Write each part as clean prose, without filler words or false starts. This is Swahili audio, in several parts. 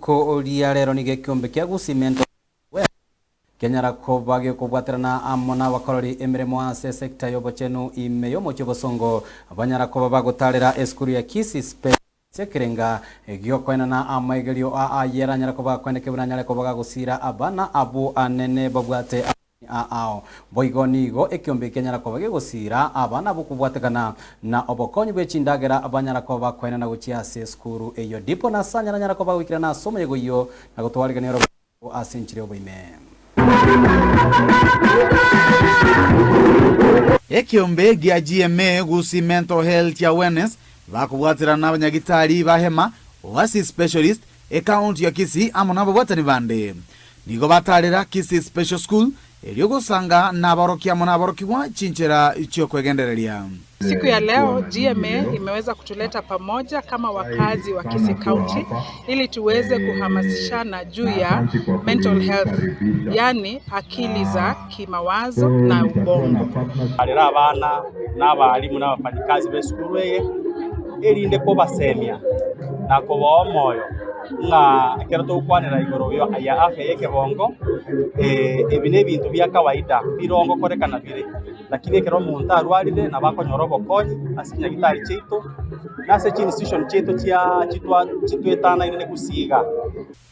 Rituko ria rero nigo ekeombe kia Gusii Mental Kenyara koba gekobwaterana amo nabakorori emeremo ase esecta y'obochenu ime y'omochie Bosongo banyara koba bagotarera esukuru ya Kisii Special ase ekerenga giokoenana amaigerio a ayio aranyare koba akoeneke buna anyare koba gagosira abana abwo anene babwate amani a ao. Boigo nigo ekeombe kenyara koba gegosira abana abwo kobwatekana na obokonyi bwe chindagera banyara koba bakoenana gochia ase esukuru eyio. Dipo Nasanya nanyara koba agoikerana ase omoyega oyio na gotwarigania orobago ase enchera y'oboime. Ekeombe gia GMA Gusii Mental Health Awareness bakobwaterana nabanyagitari ba Hema Oasis Specialist Ekaunti ya Kisii amo nababwatani bande nigo batarera Kisii Special School erio gosanga nabaorokia amo naborokigwa chinchera chiokwegendereria. Siku ya leo GMA imeweza kutuleta pamoja kama wakazi wa Kisii County ili tuweze kuhamasishana juu ya mental health, yani akili za kimawazo na ubongo. Arera abana na abarimu na abafanyikazi ba esukuru eye erinde kobasemia na kobaha omoyo ng'a ekero togokwanera igoro ya afya ya ekebongo ebi na ebinto bia kawaida birongo korekana bire lakini ekero omonto arwarire nabo akonyora obokonyi ase chinyagitari chiaito na ase chiinstitution chiaito chia chitwa chitwetanaine gusiga.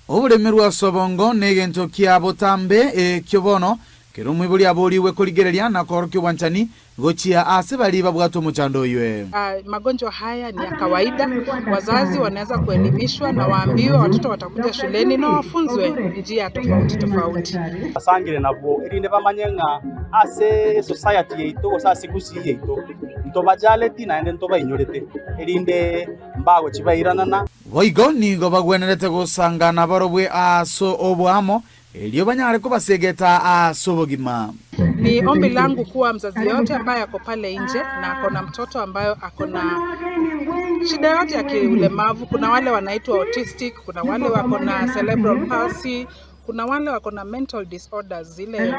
Oboremerwa ase obongo negento kia botambe ekio bono kera omoibori aborigwe korigereria na koorokia obwanchani gochia ase baria babwate omochando oywe. Magonjwa haya ni ya kawaida. Wazazi wanaweza kuelimishwa na waambiwe watoto watakuja shuleni na wafunzwe njia tofauti tofauti. Basangire nabwo erinde bamanye ng'a ase esociety yaito gose ase Gusii yaito ntobajaleti naende ntobainyorete erinde mbagochibairanana. Boigo nigo bagwenerete gosanga nabarobwe ase oboamo, erio banyare kobasegeta ase obogima. Ni ombi langu kuwa mzazi yeyote ambaye ako pale nje na ako na mtoto ambayo ako na shida yote ya kiulemavu. Kuna wale wanaitwa autistic, kuna wale wako na cerebral palsy, kuna wale wako na mental disorders zile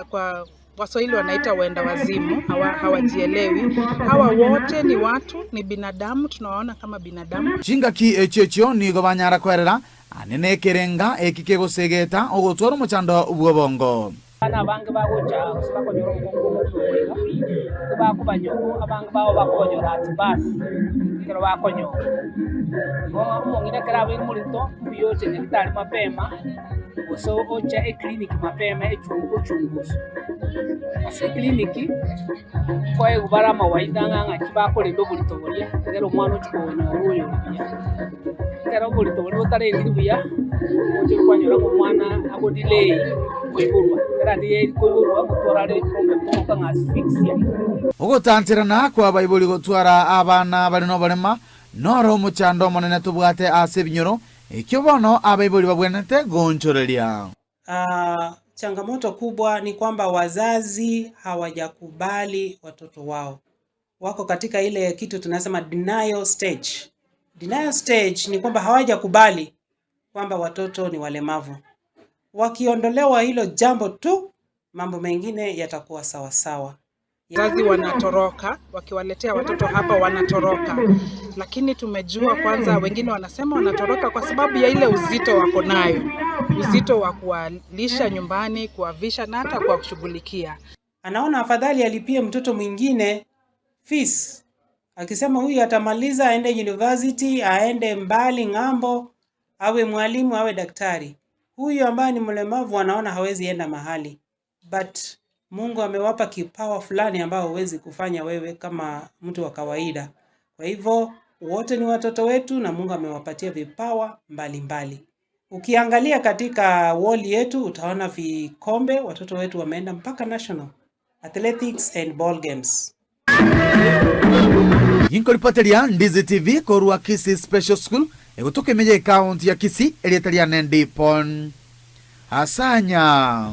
kwa Waswahili wanaita waenda wazimu, hawajielewi. Hawa wote ni watu, ni binadamu, tunawaona kama binadamu. Chingaki echio echio nigo banyara kwerera ane nekerenga eki kegosegeta ogotwara omochando bwa obongo. Abana abange bagocha gose bakonyora obokongu obo iga, bakobanyora abange babo bakobanyora at birth ekero bakonyora. Igo omong'ina ekero abeire morito, mbuya oche nyagetari mapema, gose oche eclinic mapema ochunguswe. Ase eclinic, nkoegwa bare amawaidha ng'a ng'aki bakorenda oborito boria, ekero omwana ochia konyora oyo ore buya. Ekero oborito boria botarendiri buya, oche kwanyora ng'a omwana agodelay koiborwa, ekero adelayiri koiborwa, gotwara are problem togoka ng'a asphyxia. Ogotancherana kwa abaibori gotwara abana bare noborema noro omochando omonene tobwate ase ebinyoro ekio bono abaibori babwenerete goonchoreria. Changamoto kubwa ni kwamba wazazi hawajakubali watoto wao, wako katika ile kitu tunasema denial stage. Denial stage ni kwamba hawajakubali kwamba watoto ni walemavu. Wakiondolewa hilo jambo tu, mambo mengine yatakuwa sawa sawa. Wazazi wanatoroka, wakiwaletea watoto hapa wanatoroka, lakini tumejua kwanza, wengine wanasema wanatoroka kwa sababu ya ile uzito wako nayo, uzito wa kuwalisha nyumbani, kuwavisha na hata kuwashughulikia. Anaona afadhali alipie mtoto mwingine fees, akisema huyu atamaliza aende university, aende mbali ng'ambo, awe mwalimu, awe daktari. Huyu ambaye ni mlemavu anaona hawezi enda mahali, but Mungu amewapa kipawa fulani ambao huwezi kufanya wewe kama mtu wa kawaida. Kwa hivyo wote ni watoto wetu na Mungu amewapatia vipawa mbalimbali. Ukiangalia katika wall yetu utaona vikombe, watoto wetu wameenda mpaka national athletics and ball games. Ginkoripoteria Ndizi TV korwa Kisii Special School egotoka emeya ekaunti ya Kisii erieta riane Ndipon Asanya.